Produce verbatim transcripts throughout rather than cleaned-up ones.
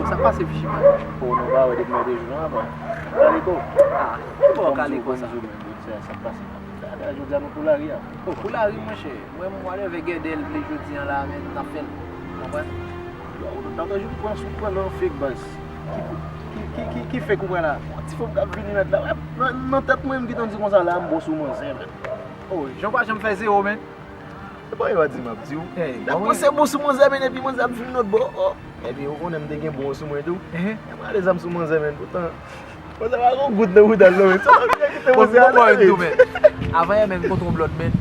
Sa k pase, Fichiman? O, nou pa wè depi mwen te jwenn apa. Kaliko. Ah, ki bò Kaliko sa? Kòm si w konn di w menm, sa k pase. Gade, jodi a nou pou lari a. Oh, pou lari, monchè. Mwen, mwen whatever Gèdè l vle jodi a la, men n ap fè l. Konprann? Yo, ou ta toujou pran sou pran nan fake baz. Ki, ki, ki, ki, ki fake ou pran la? Yon ti fanm k ap vini mèt la. Wè, nan, nan tèt mwen, m gentan di konsa la, m bon sou manzè, men. Oh, Jean pa janm fè zewo, men. E pa yo a di m ap di w. Hey, m ap panse bon sou manzè, men epi manzè ap vin lòt bò. Oh. Epi ou konnen m te gen bon sou mwen tou. Ehe. E m rale zam sou manzè, men poutan. Manzè pa gon gout nan bouda l non, men. Sa pa byen kite manzè ale, men. Avan yè, men, m kontre yon blòd, men.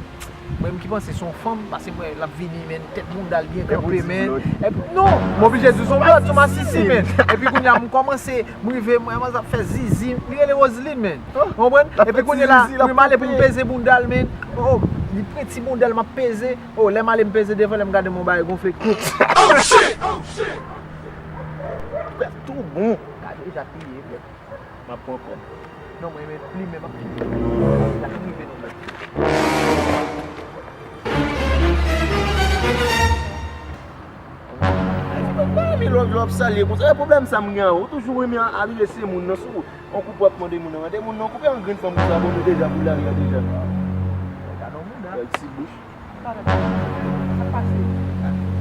Mwen, m ki panse se yon fanm, paske mwen, l ap vini, men, tèt bounda l byen kanpe, men. Epi, non, m oblije di w se yon blòd, se yon masisi, men. Epi kounye a, m kòmanse, m rive, mwen, manzè ap fè zizi, li rele Roseline, men. Ou konprann? Epi kounye la, m ale pou m peze bounda l, men. Oh, li preti bounda l, m ap peze. Oh, lè m ale m peze devan, lè m gade m wè yon bagay gonfle. Oh, shit! Oh, shit! Brèf, tou bon. Gade, deja pliye, brèf. M ap pran kòb. Non, mwen, men, pli, men m ap pli. La fin rive non, brèf. Ay, se pa, pa renmen lè w ap salye konsa. E pwoblèm sa m gen an, ou toujou renmen adrese moun nan sou yon koup w ap mande moun nan. Mande moun nan koupe yon grenn fanm konsa, bon, nou deja pou lari a deja. Gade yon bouda. Bèl ti bouch.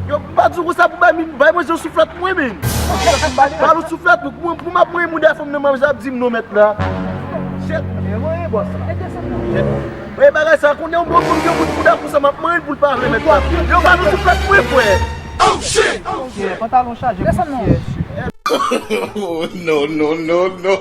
Yo, m pa di w konsa pou bay min, bay mwen yon souflèt mwen, min. Ba l yon souflèt, pou, pou, pou m ap mwen moun dèyè fanm nan, manzè ap di m non mèt la. Shit. Shit. E bagay sa, konnen yon bon moun, yon moun bouda konsa, m ap mwen pou l pa vle mèt la. Yo, ba l yon souflèt mwen, frè. Oh, shit! Oh, shit! Pantalon chaje, pousyè. Oh, no, no, no, no.